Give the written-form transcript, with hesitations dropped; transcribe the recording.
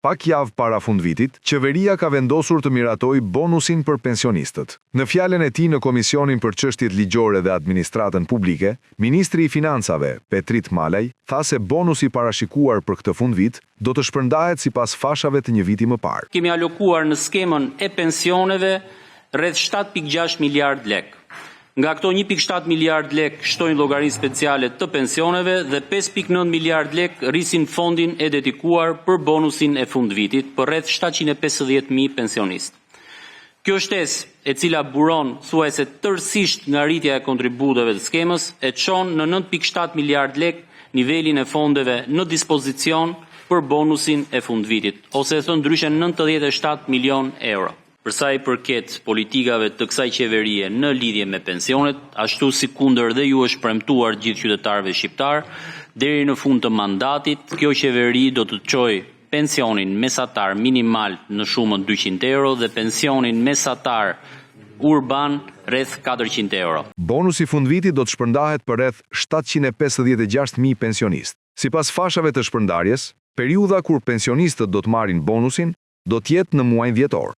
Pak javë para fundvitit, qeveria ka vendosur të miratojë bonusin për pensionistët. Në fjalën e tij në Komisionin për Çështjet Ligjore dhe Administratën Publike, ministri i Financave, Petrit Malaj, tha se bonusi i parashikuar për këtë fundvit do të shpërndahet sipas fashave të një viti më parë. Kemi alokuar në skemën e pensioneve rreth 7.6 miliardë lekë. Nga këto 1.7 miliardë lekë shtojnë llogarinë speciale të pensioneve dhe 5.9 miliardë lekë rrisin fondin e dedikuar për bonusin e fundvitit për rreth 750.000 pensionistë. Kjo shtesë, e cila buron thuajse tërësisht nga rritja e kontributeve të skemës, e çon në 9.7 miliardë lekë nivelin e fondeve në dispozicion për bonusin e fundvitit, ose e thënë ndryshe 97 milionë euro. Për sa i përket politikave të kësaj qeverie në lidhje me pensionet, ashtu sikundër dhe ju është premtuar gjithë qytetarëve shqiptarë, deri në fund të mandatit, kjo qeveri do të çojë pensionin mesatar minimal në shumën 200 euro dhe pensionin mesatar urban rreth 400 euro. Bonusi i fundvitit do të shpërndahet për rreth 756.000 pensionistë. Sipas fashave të shpërndarjes, periudha kur pensionistët do të marrin bonusin do të jetë në muajin dhjetor.